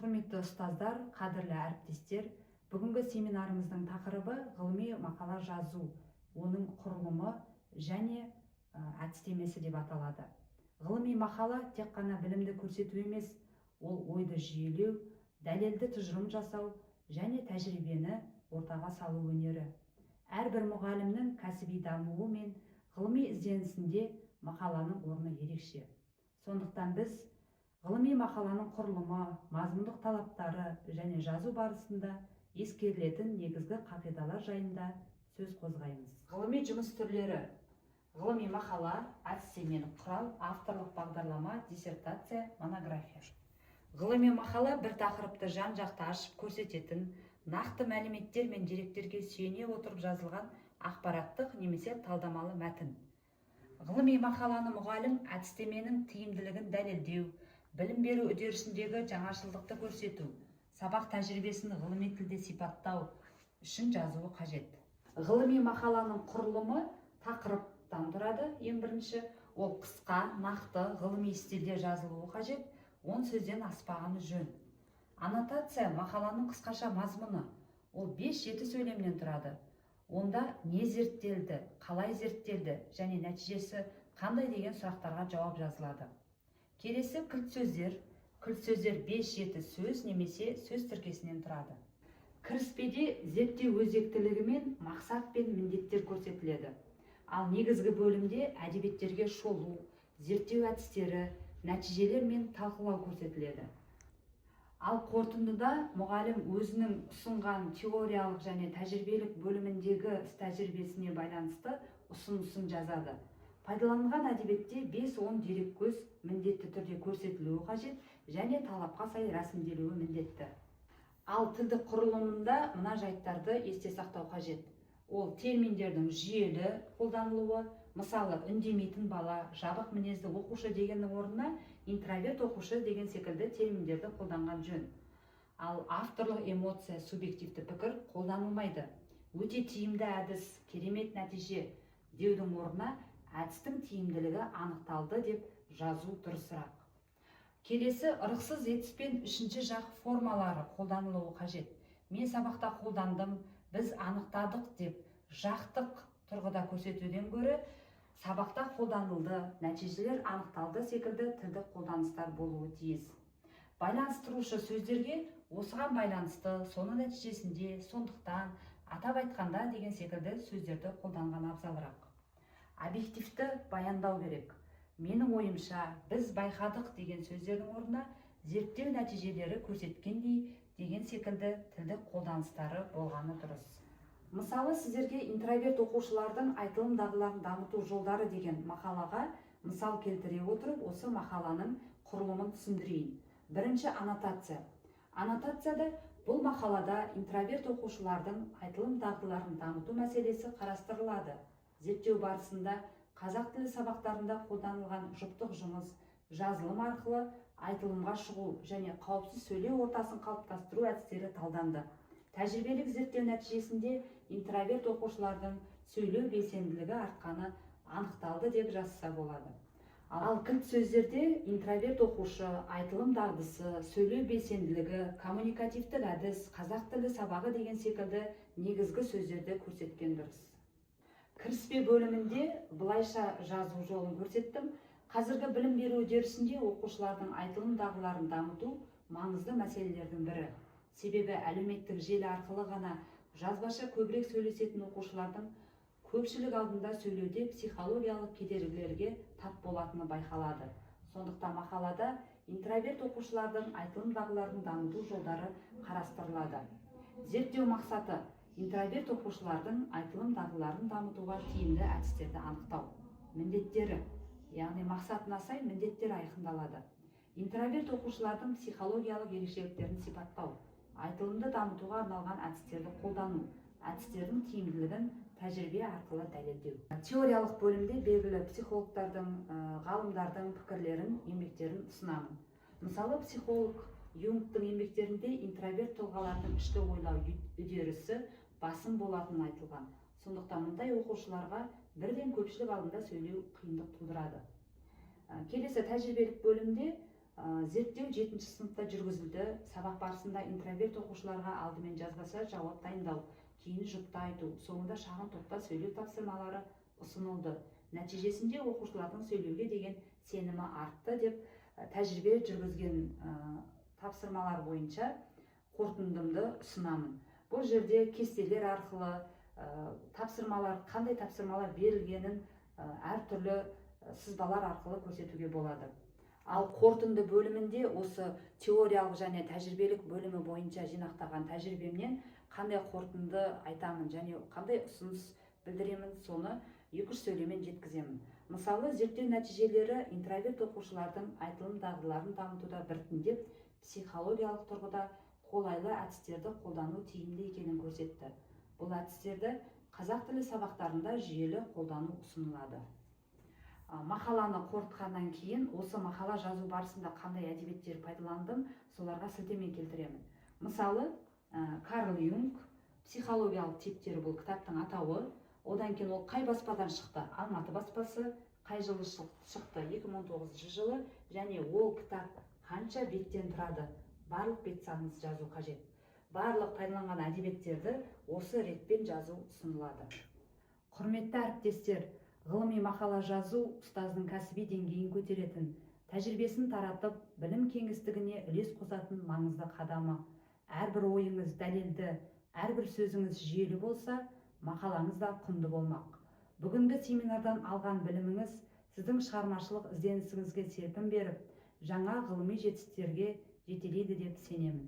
Құрметті ұстаздар, қадірлі әріптестер, бүгінгі семинарымыздың тақырыбы – ғылыми мақала жазу, оның құрылымы және әдістемесі деп аталады. Ғылыми мақала – тек қана білімді көрсету емес, ол ойды жүйелеу, дәлелді тұжырым жасау және тәжірибені ортаға салу өнері. Әрбір мұғалімнің кәсіби дамуы мен ғылыми ізденісінде мақаланың орны ерекше. Сондықтан біз ғылыми мақаланың құрылымы, мазмұндық талаптары және жазу барысында ескерілетін негізгі қағидалар жайында сөз қозғаймыз. Ғылыми жұмыс түрлері: ғылыми мақала, әдістемелік құрал, авторлық бағдарлама, диссертация, монография. Ғылыми мақала – бір тақырыпты жан жақты ашып көрсететін, нақты мәліметтер мен деректерге сүйене отырып жазылған ақпараттық немесе талдамалы мәтін. Ғылыми мақаланы мұғалім әдістеменің тиімділігін дәлелдеу, білім беру үдерісіндегі жаңашылдықты көрсету, сабақ тәжірибесін ғылыми тілде сипаттау үшін жазуы қажет. Ғылыми мақаланың құрылымы тақырыптан тұрады. Ең бірінші, ол қысқа, нақты, ғылыми стильде жазылуы қажет, 10 сөзден аспағаны жөн. Аннотация – мақаланың қысқаша мазмұны, ол 5-7 сөйлемнен тұрады. Онда не зерттелді, қалай зерттелді және нәтижесі қандай деген сұрақтарға жауап жазылады. Келесі – кілт сөздер. Кілт сөздер 5-7 сөз немесе сөз тіркесінен тұрады. Кіріспеде зерттеу өзектілігі мен мақсат пен міндеттер көрсетіледі. Ал негізгі бөлімде әдебиеттерге шолу, зерттеу әдістері, нәтижелер мен талқылау көрсетіледі. Ал қорытындыда мұғалім өзінің ұсынған теориялық және тәжірибелік бөліміндегі іс тәжірибесіне байланысты ұсынысын жазады. Пайдаланылған әдебиетте 5-10 дереккөз міндетті түрде көрсетілуі қажет және талапқа сай рәсімделуі міндетті. Ал тілдік құрылымында мына жайттарды есте сақтау қажет: ол терминдердің жүйелі қолданылуы. Мысалы, үндемейтін бала, жабық мінезді оқушы дегеннің орнына интроверт оқушы деген секілді терминдерді қолданған жөн. Ал авторлық эмоция, субъективті пікір қолданылмайды. Өте тиімді әдіс, керемет нәтиже деудің орнына әдістің тиімділігі анықталды деп жазу дұрысырақ. Келесі, ырықсыз етіс пен үшінші жақ формалары қолданылуы қажет. Мен сабақта қолдандым, біз анықтадық деп жақтық тұрғыда көрсетуден гөрі, сабақта қолданылды, нәтижелер анықталды секілді тілдік қолданыстар болуы тиіс. Байланыстырушы сөздерге осыған байланысты, соның нәтижесінде, сондықтан, атап айтқанда деген секілді сөздерді қолданған абзалырақ. Объективті баяндау керек. Менің ойымша, біз байқадық деген сөздердің орнына зерттеу нәтижелері көрсеткендей деген секілді тілдік қолданыстары болғаны дұрыс. Мысалы, сіздерге «Интроверт оқушылардың айтылым дағдыларын дамыту жолдары» деген мақалаға мысал келтіре отырып, осы мақаланың құрылымын түсіндірейін. Бірінші – аннотация. Аннотацияда бұл мақалада интроверт оқушылардың айтылым дағдыларын дамыту мәселесі қарастырылады. Зерттеу барысында қазақ тілі сабақтарында қолданылған жұптық жұмыс, жазылым арқылы айтылымға шығу және қауіпсіз сөйлеу ортасын қалыптастыру әдістері талданды. Тәжірибелік зерттеу нәтижесінде интроверт оқушылардың сөйлеу белсенділігі артқаны анықталды деп жазса болады. Ал кілт сөздерде интроверт оқушы, айтылым дағдысы, сөйлеу белсенділігі, коммуникативтік әдіс, қазақ тілі сабағы деген секілді негізгі сөздерді көрсеткен дұрыс. Кіріспе бөлімінде былайша жазу жолын көрсеттім: қазіргі білім беру үдерісінде оқушылардың айтылым дағдыларын дамыту маңызды мәселелердің бірі. Себебі әлеуметтік желі арқылы ғана жазбаша көбірек сөйлесетін оқушылардың көпшілік алдында сөйлеуде психологиялық кедергілерге тап болатыны байқалады. Сондықтан мақалада интроверт оқушылардың айтылым дағдыларын дамыту жолдары қарастырылады. Зерттеу мақсаты – интроверт оқушылардың айтылым дағдыларын дамытуға тиімді әдістерді анықтау. Міндеттері, яғни мақсатына сай міндеттер айқындалады: интроверт оқушылардың психологиялық ерекшеліктерін сипаттау, айтылымды дамытуға арналған әдістерді қолдану, әдістердің тиімділігін тәжірибе арқылы дәлелдеу. Теориялық бөлімде белгілі психологтардың, ғалымдардың пікірлерін, еңбектерін ұсынамын. Мысалы, психолог Юнгтың еңбектерінде интроверт тұлғалардың ішкі ойлау үдерісі басым болатыны айтылған. Сондықтан мұндай оқушыларға бірден көпшілік алдында сөйлеу қиындық тудырады. Келесі, тәжірибелік бөлімде Зерттеу жетінші сыныпта жүргізілді. Сабақ барысында интроверт оқушыларға алдымен жазбаша жауап дайындау, кейін жұпта айту, соңында шағын топта сөйлеу тапсырмалары ұсынылды. Нәтижесінде оқушылардың сөйлеуге деген сенімі артты деп, тәжірибе жүргізген тапсырмалар бойынша қорытындымды ұсынамын. Бұл жерде кестелер арқылы тапсырмалар, қандай тапсырмалар берілгенін әртүрлі сызбалар арқылы көрсетуге болады. Ал қорытынды бөлімінде осы теориялық және тәжірибелік бөлімі бойынша жинақтаған тәжірибемнен қандай қорытынды айтамын және қандай ұсыныс білдіремін, соны екі үш сөйлеммен жеткіземін. Мысалы, зерттеу нәтижелері интроверт оқушылардың айтылым дағдыларын дамытуда біртіндеп психологиялық тұрғыда қолайлы әдістерді қолдану тиімді екенін көрсетті. Бұл әдістерді қазақ тілі сабақтарында жүйелі қолдану ұсынылады. Мақаланы қорытқаннан кейін осы мақала жазу барысында қандай әдебиеттер пайдаландым, соларға сілтеме келтіремін. Мысалы, Карл Юнг «Психологиялық типтер», бұл кітаптың атауы. Одан кейін ол қай баспадан шықты, Алматы баспасы, қай жылы шықты, 2019 жылы, және ол кітап қанша беттен тұрады, барлық бет санын жазу қажет. Барлық пайдаланған әдебиеттерді осы ретпен жазу ұсынылады. Құрметті әріптестер, ғылыми мақала жазу ұстаздың кәсіби деңгейін көтеретін, тәжірибесін таратып, білім кеңістігіне үлес қосатын маңызды қадамы. Әрбір ойыңыз дәлелді, әрбір сөзіңіз жүйелі болса, мақалаңыз да құнды болмақ. Бүгінгі семинардан алған біліміңіз сіздің шығармашылық ізденісіңізге серпін беріп, жаңа ғылыми жетістіктерге жетелейді деп сенемін.